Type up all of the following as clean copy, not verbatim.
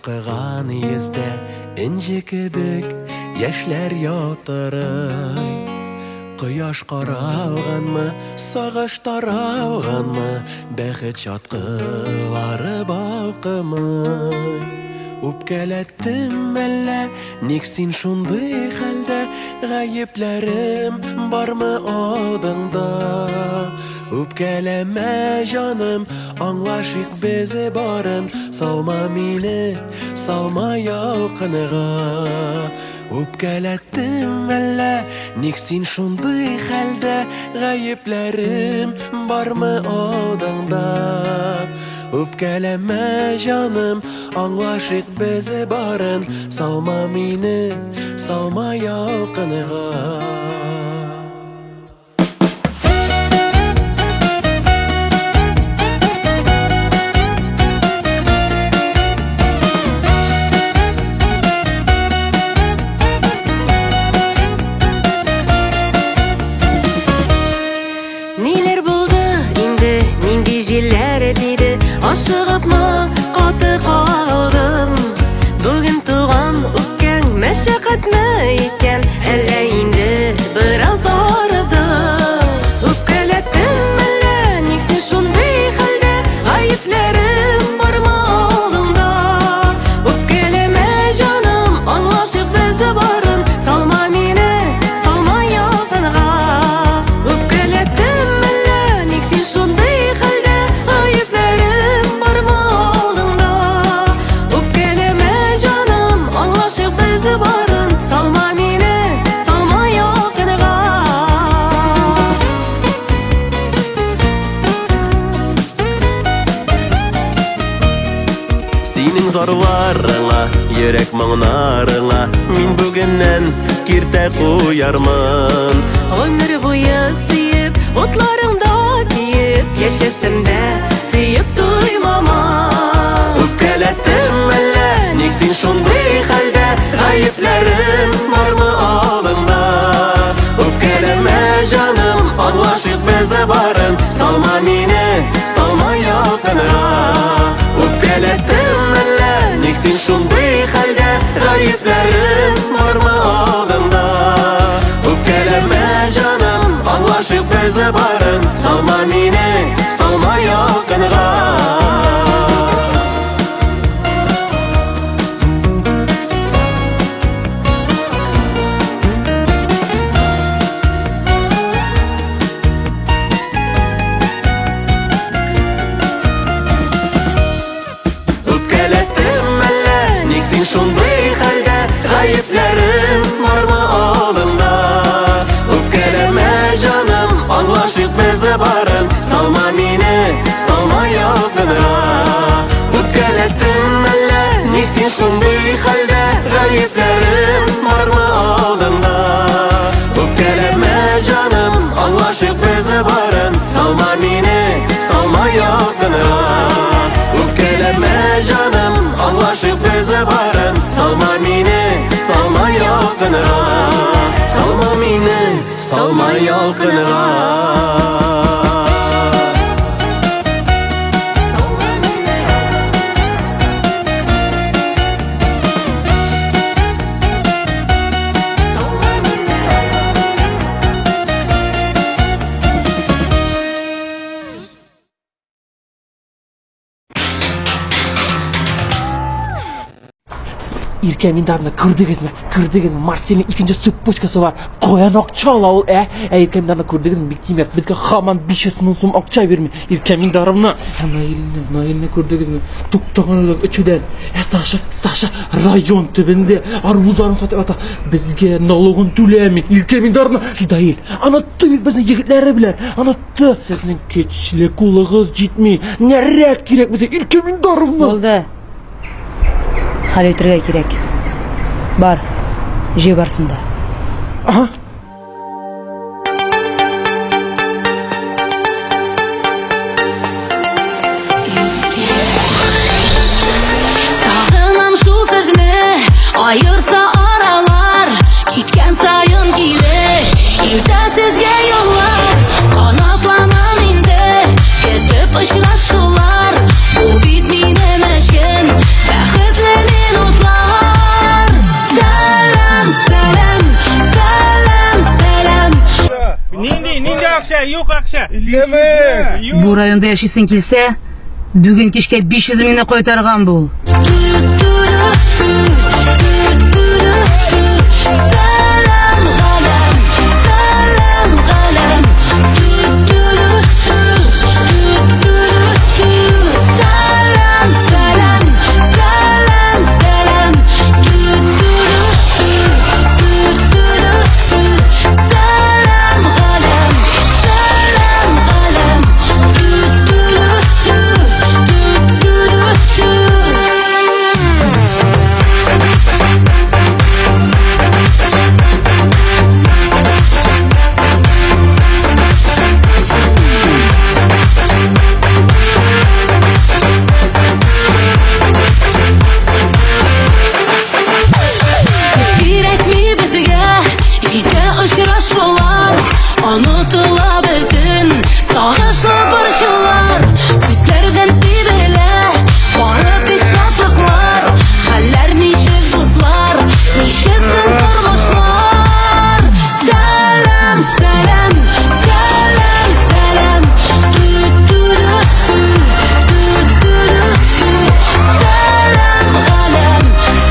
Балкыган йөздә энҗе кебек яшьләр ялтырый. Кояш каралганмы, сагыш таралганмы, бәхет чаткылары балкымый. Үпкәләттем әллә, ник син шундый хәлдә, гаепләрем бармы алдыңда? Үпкәләмә, җаным, аңлашыйк без барын, салма мине, салма ялкыныга. Үпкәләттем әллә, ник син шундый хәлдә, гаепләрем бармы алдыңда? Үпкәләмә, җаным, аңлашыйк без барын, салма мине, салма ялкыныга. Ниләр булды инде, нинди җилләр тиде, Ашыгыпмы, каты кагылдым. Бүген туган үпкәң мәшәкатьме икән, Әллә инде бераз арыдың. Үпкәләттем әллә, ник син шундый хәлдә, Гаепләрем бармы алдыңда? Үпкәләмә, җаным, аңлашыйк без барын, Салма мине, салма ялкынга. Үпкәләттем әллә, ник син шундый хәлдә, Гаепләрем бармы алдыңда? Үпкәләмә, җаным, аңлашыйк без барын, Салма мине, салма ялкынга. Синең зарларыңа, йөрәк моңнарыңа мин бүгеннән киртә куярмын. Гомер буе сөеп, утларыңда киеп, яшәсәм дә сөеп туймама. Үпкәләттем әллә, ник син шундый хәлдә, гаепләрем бармы алдыңда? Үпкәләмә, җаным, аңлашыйк без барын, салма мине, салма ялкынга. Үпкәләттем әллә, ник син шундый хәлдә, гаепләрем бармы алдыңда? Үпкәләмә, җаным, аңлашыйк без барын, салма мине, салма ялкынга. Үпкәләттем әллә, ник син шундый хәлдә, гаепләрем бармы алдыңда? Үпкәләмә, җаным, аңлашыйк без барын, салма мине, салма ялкынга. Үпкәләттем әллә, ник син шундый хәлдә, гаепләрем бармы алдыңда? Үпкәләмә, җаным, аңлашыйк без барын, салма мине, салма ялкынга. Үпкәләмә, җаным, аңлашыйк без барын, салма мине, салма ялкынга. Салма мине, салма ялкынга. Салма мине. Салма мине. Иркә Миндаровна, күрдегезме? Күрдегезме? Марсельнең икенче цепочкасы бар. Каян акча ала ул, ә? Ә Иркә Миндаровна, күрдегезме? Биктимер безгә һаман 500 мең сум акча бирми. Иркә Миндаровна, ә Наилне, Наилне күрдегезме? Туктаган элек эчүдән. Ә Саша, Саша район төбендә арбузларын сатып ята. Безгә налогын түләми. Иркә Миндаровна, Фидаил, онытты бит безне егетләре белән. Онытты. Сезнең көчле кулыгыз җитми. Нәрәт кирәк безгә, Иркә Миндаровна. Булды. Хәл итәргә кирәк. Бар, җый барсын да. Ага. Сагынам шул сезне, аерса аралар, киткән саен кире, илтә сезгә юллар. Канатланам инде, көтеп очрашулар, бу бит минем өчен бәхетле. Юк акча. Бу районда яшисең килсә, бүген кичкә 500 меңне кайтарган бул. Сәлам, галәм, сәлам, галәм. Сәлам, сәлам, сәлам, сәлам. Сәлам, галәм, сәлам, галәм. Кирәкми безгә җитә очрашулар, онытыла бөтен сагышлы борчулар, күзләрдән сибелә бары тик шатлыклар. Хәлләр ничек, дуслар, ничек соң тормышлар? Сәлам, сәлам, сәлам, сәлам. Сәлам, галәм,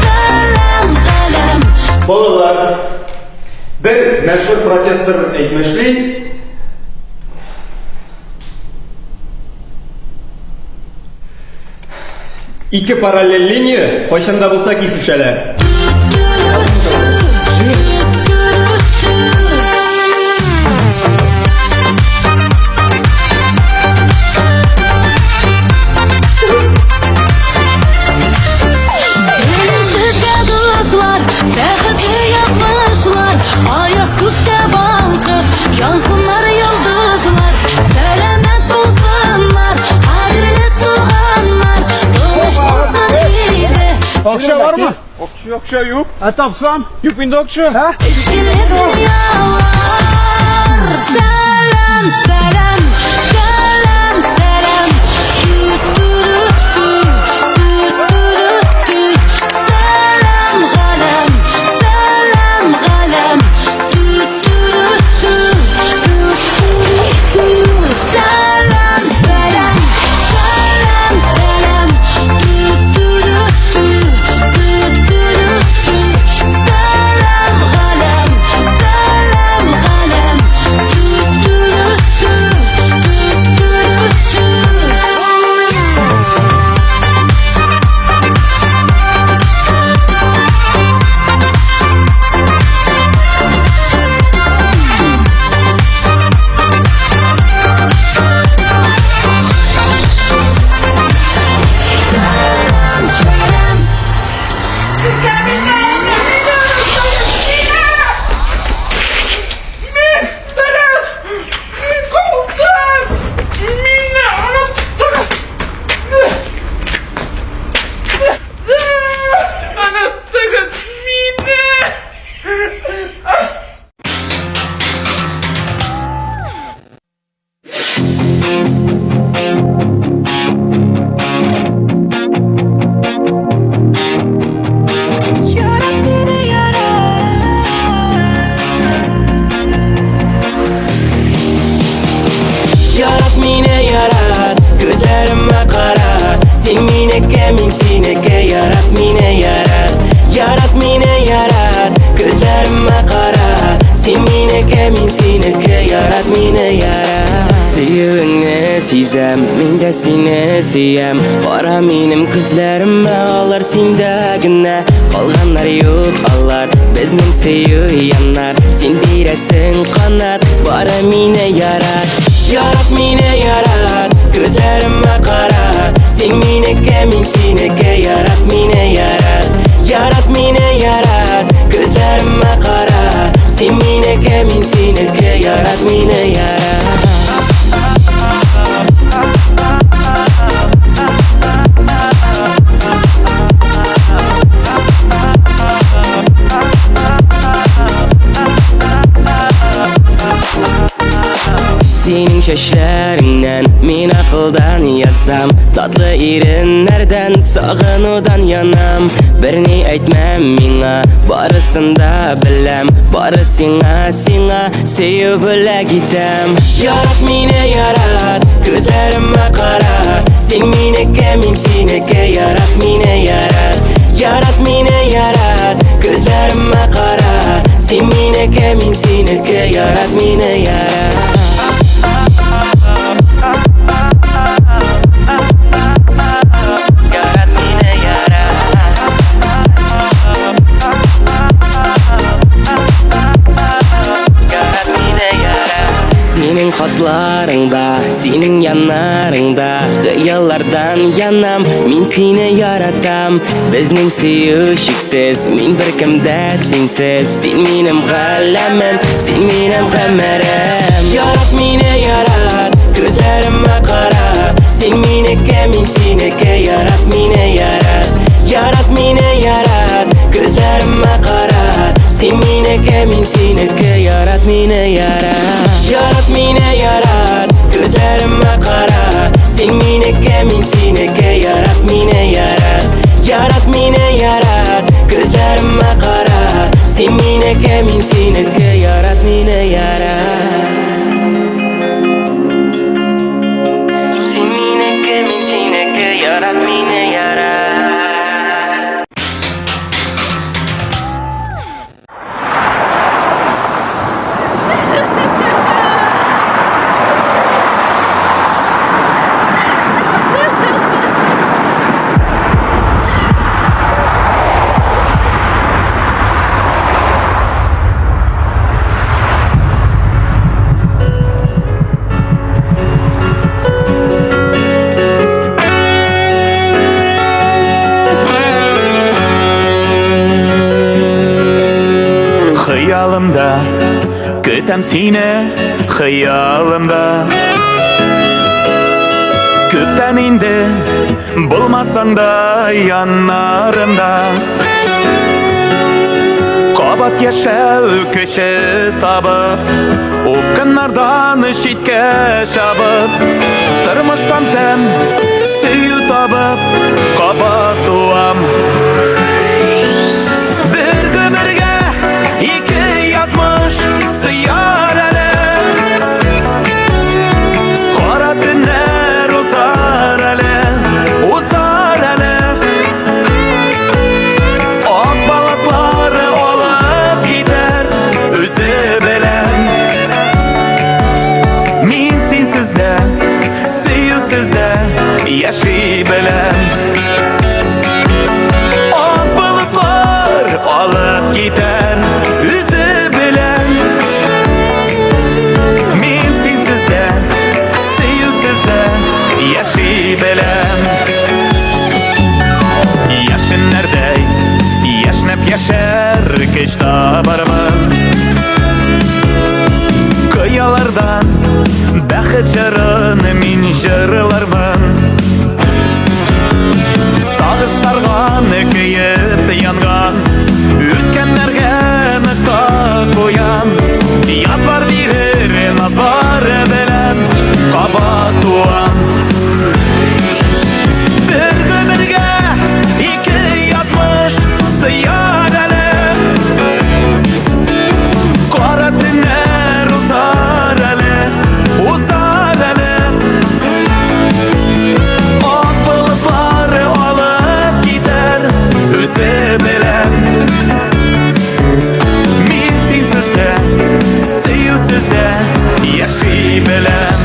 сәлам, галәм. Балалар, бер мәшһүр профессор әйтмешли, ике параллель линия кайчан да булса кисешәләр. Телим сезгә, дуслар, бәхетле язмышлар, аяз күктә балкып, янсыннар йолдызлар, сәламәт булсыннар, кадерле туганнар, тыныч булсын иде. Акча бармы? Акча, акча юк. Ә тапсам? Юк инде акча. Ә? Эчкеле дөньялар. Сәлам, сәлам, сәлам, сәлам. Сәлам, галәм, сәлам, галәм. Сәлам, сәлам, сәлам, сәлам. Сәлам, галәм, сәлам, галәм. Ярат мине, ярат, күзләремә кара. Син минеке, мин синеке. Ярат мине, ярат. Ярат мине, ярат, күзләремә кара. Син минеке, мин синеке. Ярат мине, ярат. Сөюеңне сизәм, мин дә сине сөям. Кара минем күзләремә, алар синдә генә. Калганнар юк алар, безнең сөю яннар. Син бирәсең канат, бары мине ярат. Ярат мине, ярат, күзләремә кара. Син минеке, мин синеке. Ярат мине, ярат. Ярат мине, ярат, күзләремә кара. Син минеке, мин синеке. Ярат мине, ярат. Синең чәчләреңнән мин акылдан язам. Татлы иреннәрдән сагынудан янам. Берни әйтмә миңа, барысын да беләм. Бары сиңа, сиңа сөю бүләк итәм. Ярат мине, ярат, күзләремә кара. Син минеке, мин синеке, ярат мине, ярат. Ярат мине, ярат, күзләремә кара. Син минеке, мин синеке, ярат мине, ярат. Ярат мине, ярат. Ярат мине, ярат. Синең хатларыңда, синең яннарыңда хыяллардан янам, мин сине яратам. Безнең сөю чиксез, мин беркемдә синсез. Син минем галәмем, син минем гомерем. Ярат мине, ярат, күзләремә кара. Син минеке, мин синеке, ярат мине, ярат. Ярат мине, ярат, күзләремә кара. Син минеке, мин синеке, ярат мине, ярат. Ярат мине, ярат, күзләремә кара. Син минеке, мин синеке, ярат мине, ярат. Ярат мине, ярат, күзләремә кара. Син минеке, мин синеке, ярат мине, ярат. Син минеке, мин синеке, ярат мине, ярат. Хыялымда көтәм сине, хыялымда. Күптән инде булмасаң да яннарымда. Кабат яшәү көче табып, упкыннардан читкә чабып, тормыштан тәм, сөю табып, кабат туам. Бер гомергә ике язмыш сыяр әле. Кара төннәр узар әле, узар әле. Ак болытлар алып китәр үзе белән. Мин синсез дә, сөюсез дә яши беләм. Ак болытлар алып китәр үзе белән. Мин синсез дә, сөюсез дә яши беләм. Яшеннәрдәй яшнәп яшәр көч табармын. Кыялардан бәхет җырын мин җырлармын. Сагыш сарган, көеп янган үткәннәргә нокта куям. Язлар бирер назлар белән кабат туам. Бер гомергә ике язмыш сыяр әле. Кара төннәр узар әле, узар әле. Ак болытлар алып китәр үзе белән. Мин синсез дә, сөюсез дә яши беләм.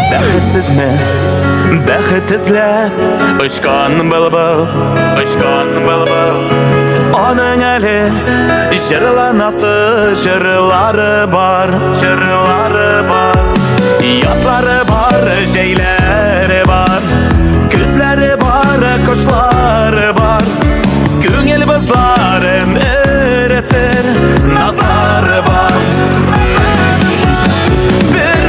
Бәхетсезме, бәхет эзләп очкан былбыл, очкан былбыл. Аның әле җырланасы җырлары бар, җырлары бар. Язлары бар, җәйләре бар, көзләре бар, кошлары бар. Күңел бозларын эретер назлары бар. Бер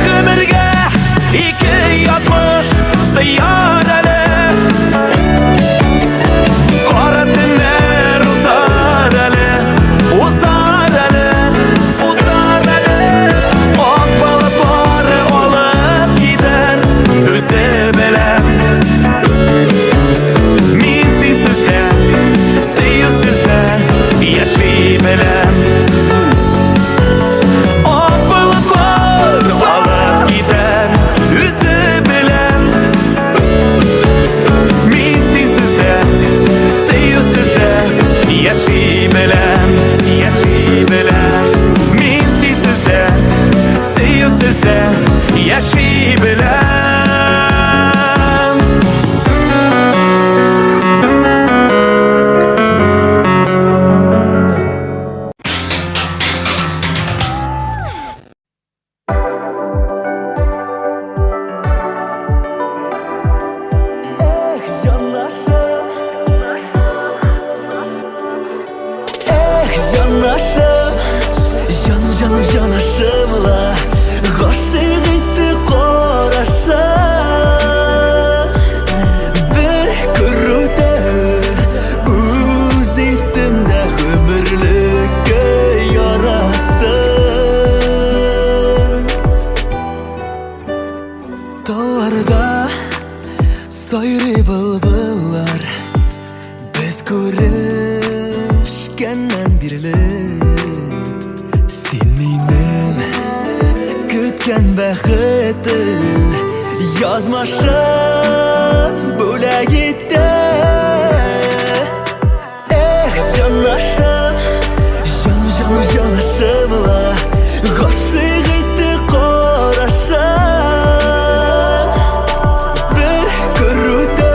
җаным, җанашым ла, гашыйк итте карашың. Бер күрүдә үз иттем дә гомерлеккә яраттым. Тауларда сайрый былбыллар, без күрешкәннән бирле. Син минем көткән бәхетем, язмышым бүләк итте. Эх, җанашым, җаным, җаным, җанашым ла, гашыйк итте карашың. Бер күрүдә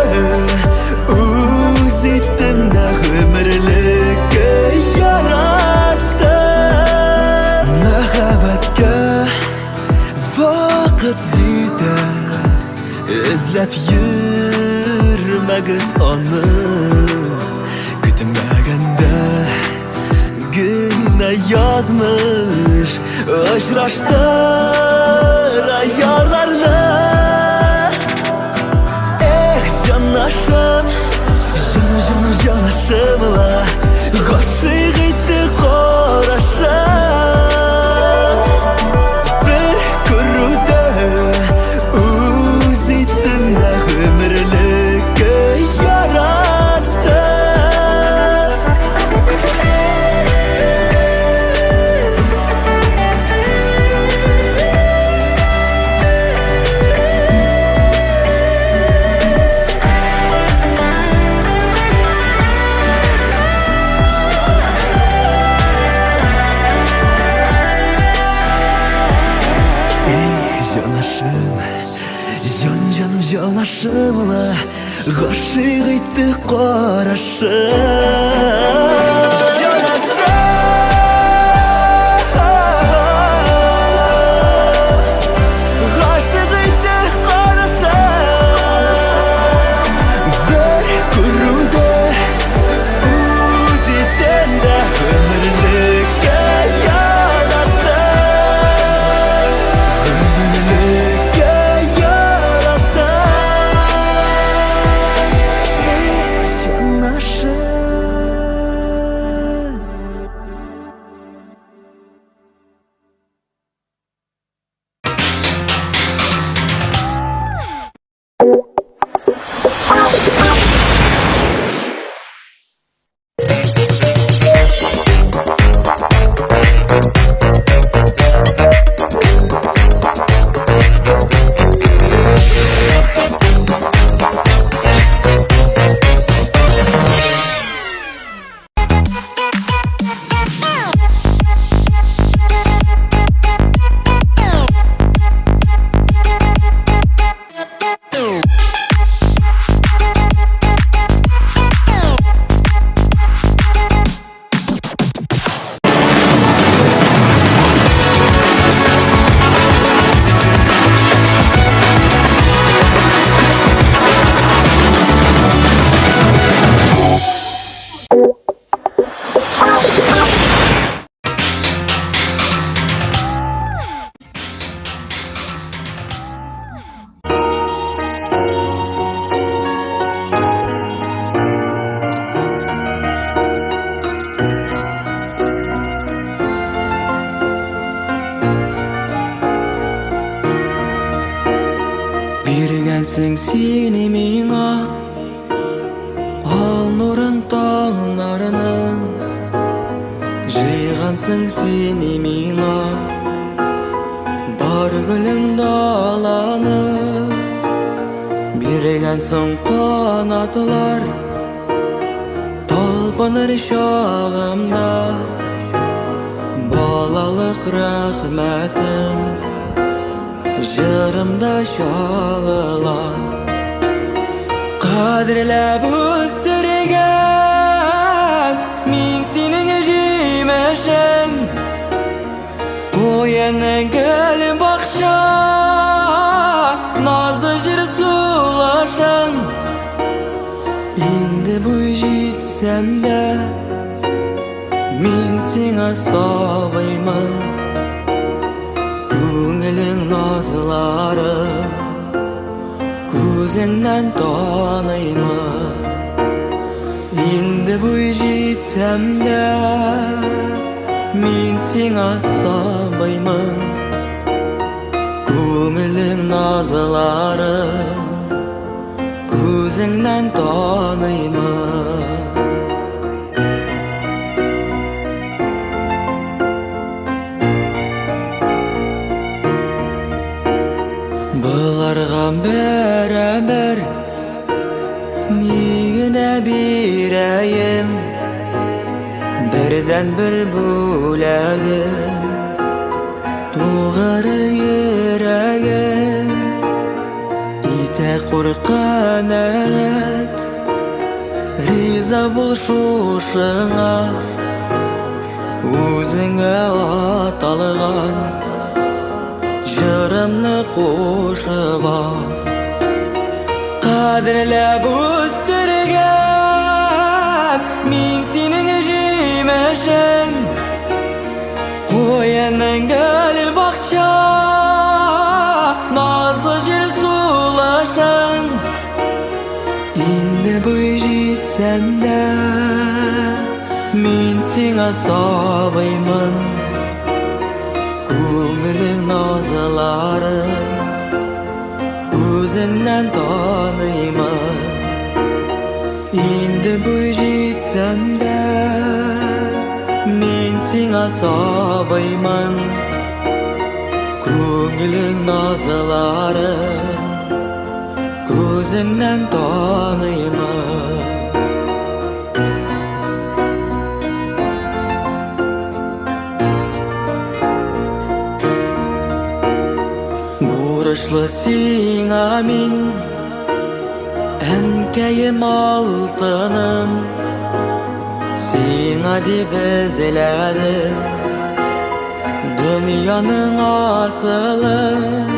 үз иттем дә гомерлеккә яраттым. Мәхәббәткә вакыт җитә, эзләп йөрмәгез аны. Көтмәгәндә генә язмыш очраштыра ярларны. Эх, җанашым, җаным, җаным, җанашым ла, гашыйк итте карашың. Бер күрүдә үз иттем дә гомерлеккә яраттым. Эх, җанашым, җаным, җаным, җанашым ла, гашыйк итте карашың. Җанашым, гашыйк итте карашың. Бер күрүдә үз иттем дә гомерлеккә яраттым. Гомерлеккә яраттым. Эх, җанашым. Биргәнсең син миңа ал нурын таңнарының, җыйгансың син миңа бар гөлең даланы. Биргәнсең канатлар талпыныр чагымда, балалык рәхмәтем җырымда чагыла. Кадерләп үстергән мин синең җимешең, куены гөл бакча, назы җир сулышың. Инде буй җитсәм дә, мин сиңа сабыймын. Күзеңнән таныймын. Инде буй җитсәм дә, мин сиңа сабыймын. Күңелең назларын күзеңнән таныймын. Боларга бәрабәр ни генә бирәем, бердәнбер бүләгем, тугры йөрәгем. Итә куркынәт, риза бул шушыңа, үзеңә аталган җырымны кушып ал. Кадерләп үстергән мин синең җимешең, куеның гөл бакча, назлы җир сулышың. Инде буй җитсәм дә, мин сиңа сабыймын. Күңелең назларын күзеңнән таныймын. Инде буй җитсәм дә, мин сиңа сабыймын. Күңелең назларын күзеңнән таныймын. Бурычлы сиңа мин, әнкәем алтыным, сиңа дип эзләдем дөньяның асылын.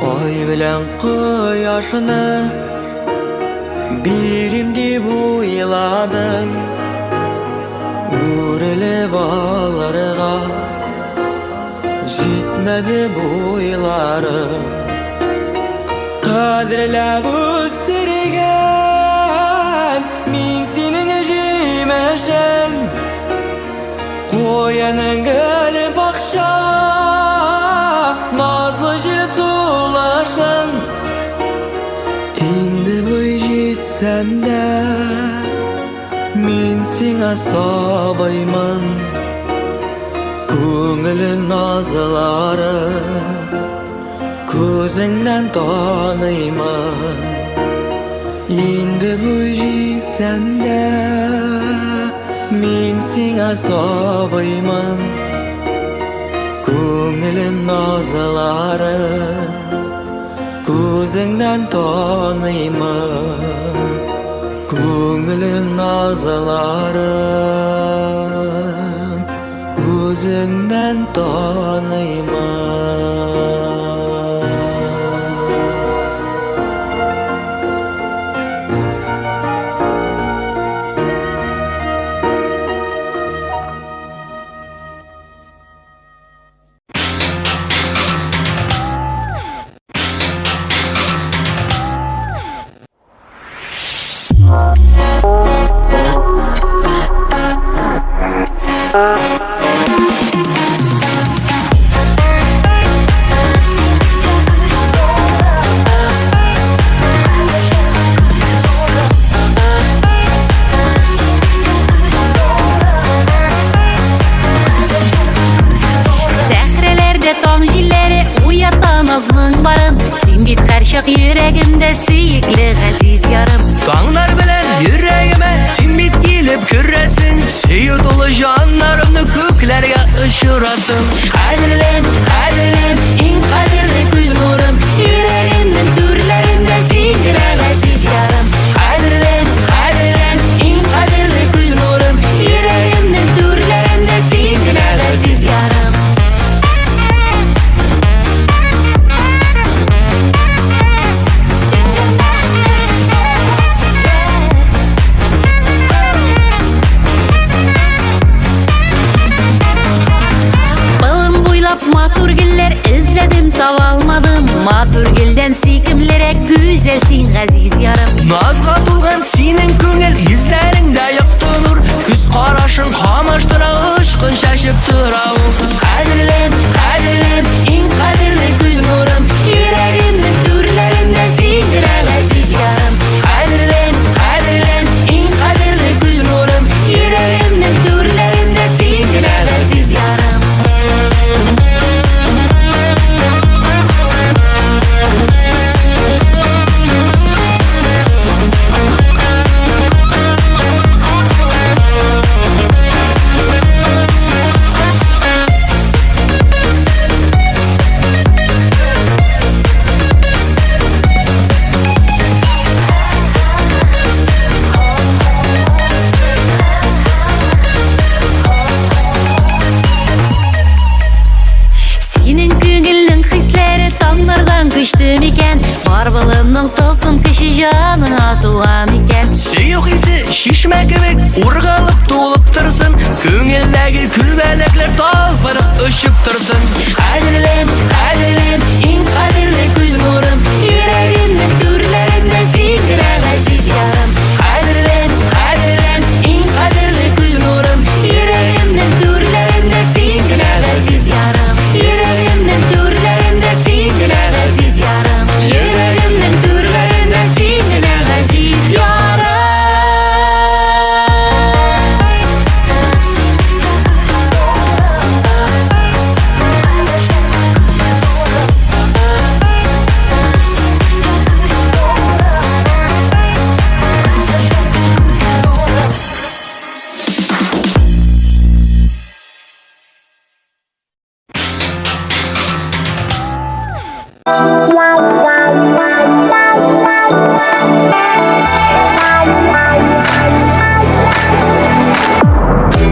Ай белән кояшны бирим дип уйладым, үрелеп алырга җитмәде буйларым. Кадерләп үстергән мин синең җимешең, куеның гөл бакча, назлы җил сулышың. Инде буй җитсәм дә, мин сиңа сабыймын. Күңелең назларын күзеңнән таныймын. Инде буй җитсәм дә, мин сиңа сабыймын. Күңелең назларын күзеңнән таныймын. Күңелең назларын күзеңнән таныймын. Сәхрәләрдә таң җилләре уята назның барын. Син бит һәрчак йөрәгемдә сөекле газиз ярым. Таңнар белән йөрәгемә син бит килеп керәсең, сөю тулы җаннарымны күкләргә очырасың. Кадерлем, кадерлем, иң кадерле күз нурым. Йөрәгемнең түрләрендә син генә газиз ярым. Кадерлем, кадерлем, иң кадерле күз нурым. Йөрәгемнең түрләрендә син генә газиз ярым. Болын буйлап матур гөлләр эзләдем. карашың камаштыра, очкын чәчеп тора ул. Кадерлем, кадерлем, иң кадерле күз нурым, йөрәгемнең түрләрендә син генә газиз ярым. Кадерлем, кадерлем, иң кадерле күз нурым, йөрәгемнең түрләрендә син генә газиз ярым. Синең күңелнең хисләре таңнардан көчле микән? Бар балымның тылсым көче җаныңа тулган икән. Сөю хисе чишмә кебек ургалып тулып торсын, күңелдәге күбәләкләр талпынып очып торсын. Кадерлем, кадерлем, иң кадерле күз нурым, йөрәгемнең түрләрендә син генә газиз ярым. Кадерлем, кадерлем, иң кадерле күз нурым, йөрәгемнең түрләрендә син генә газиз ярым. Йөрәгемнең түрләрендә син генә газиз ярым. Йөрәгемнең түрләрендә син генә газиз ярым.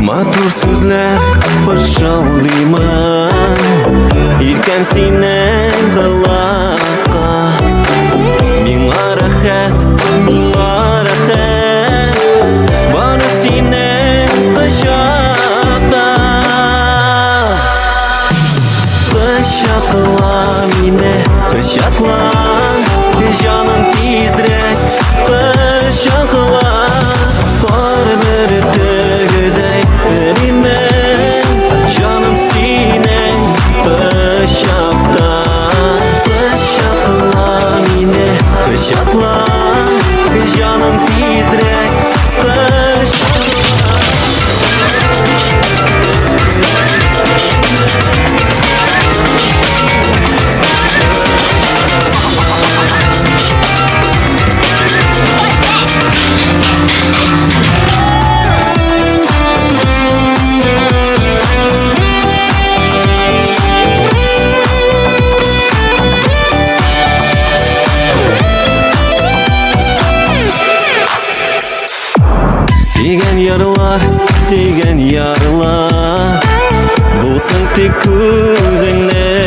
Матур сүзләр пышылдыймын, Иркәм синең колакка. Миңа рәхәт, миңа рәхәт, Бары синең кочакта. Кочакла мине, кочакла, җаным тизрәк кочакла. Кар бөртегедәй эримен, җаным синең кочакта. Кочакла мине, кочакла, җаным тизрәк кочакла. Сөйгән ярлар, сөйгән ярлар, Булсын тик үзеңнеке.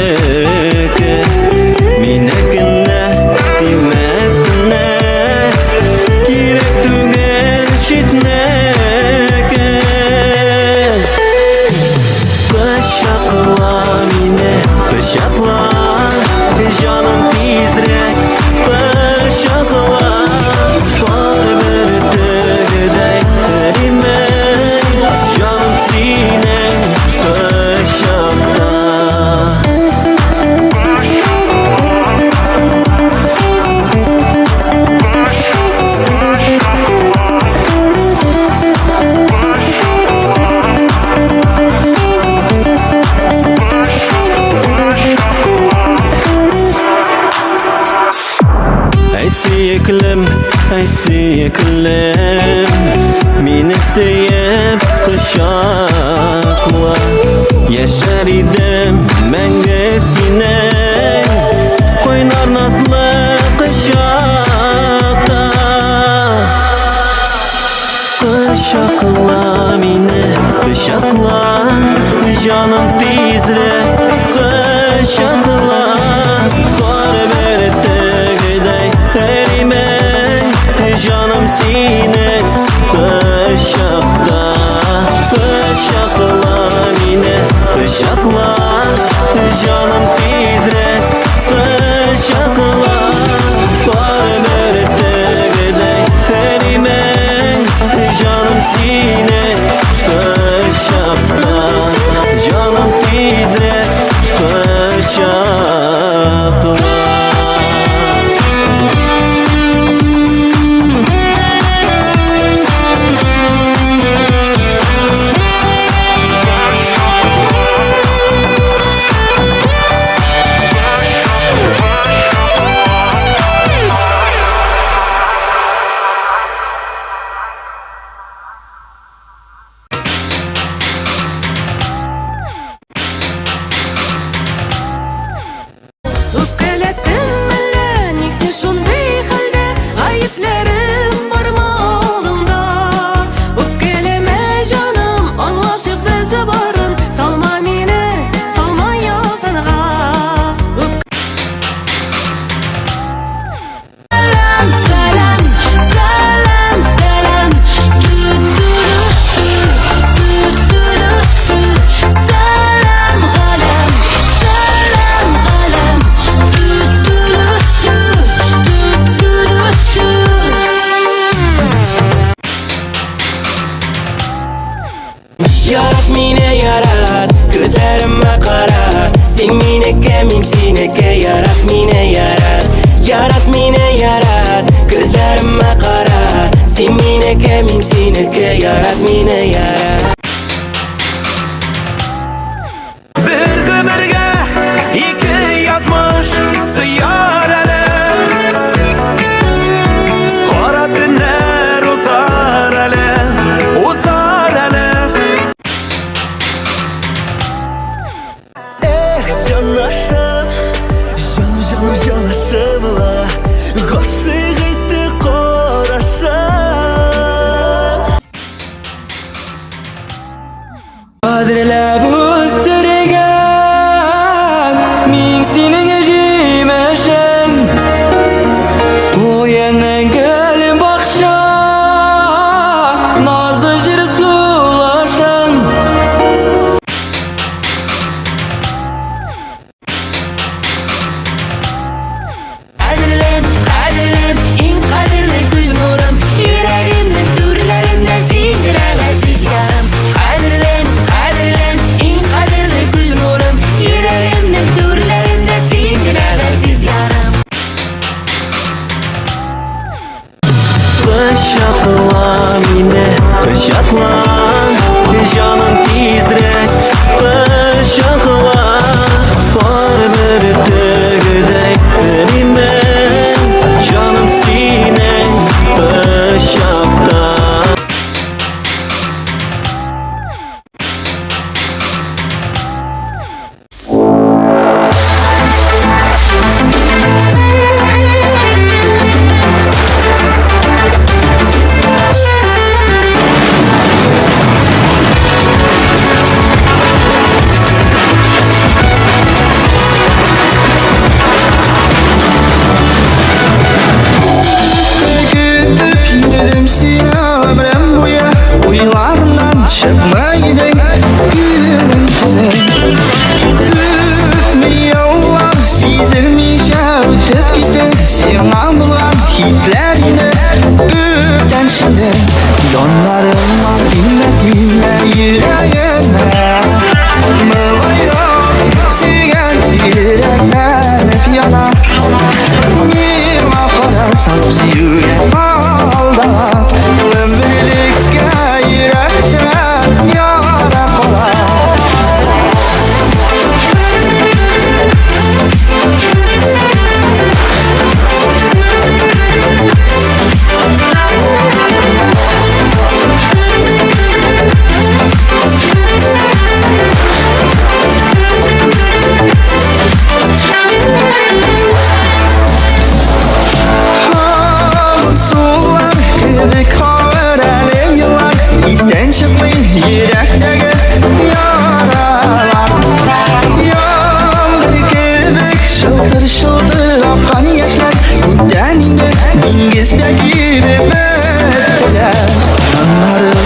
Минекенә тимәсеннәр, Кирәк түгел читнеке. Кочакла мине, кочакла, җаным тизрәк кочакла. Кар бөртегедәй эримен, җаным синең кочакта. Әй сөеклем, әй сөеклем, Мине сөеп кочакла. Яшәр идем мәңге синең Кайнар назлы кочакта. Кочакла мине, кочакла, җаным тизрәк кочакла. Кар бөртегедәй эримен, җаным синең кочакта. Кочакла мине, кочакла, җаным тизрәк кочакла. Кар бөртегедәй эримен, җаным синең Ярат мине, ярат, күзләремә кара. Син минеке, мин синеке, ярат мине, ярат. Ярат мине, ярат, күзләремә кара. Син минеке, мин синеке, ярат мине, ярат. Бер гомергә ике язмыш сыяр әле. Кара төннәр узар әле, узар әле. Эх, җанашым, җаным, җаным, җанашым ла, гашыйк итте карашың. Кадерләп үстергән мин синең җимешең. Куеның гөл бакча, назы җир сулышың. Кадерлем, кадерлем, иң кадерле күз нурым. Йөрәгемнең түрләрендә син генә газиз ярым. Кадерлем, кадерлем, иң кадерле күз нурым. Йөрәгемнең түрләрендә син генә газиз ярым. Кочакла мине, кочакла, җаным, тизрәк кочакла. Пар бөртегедәй эримен, җаным, синең кочакта. Көтеп йөрдем сине гомерем буе, Уйларымнан чыкмый идең көнем төнем. Күпме еллар сизелмичә үтеп китте, Сиңа булган хисләр инде бүтән шунда. Яннарыма килмә, тимә йөрәгемә. Моңаеп сөйгән йөрәкләнеп яна. Миңа карасаң, сөюгә алда. Гомерлеккә йөрәктә яра кала. Сулар кебек авыр әле еллар, Истән чыкмый йөрәктәге яралар. Яңгыр кебек шылтыр-шылтыр аккан яшьләр Күптән инде диңгездә кибеп беттеләр. Җаннарыма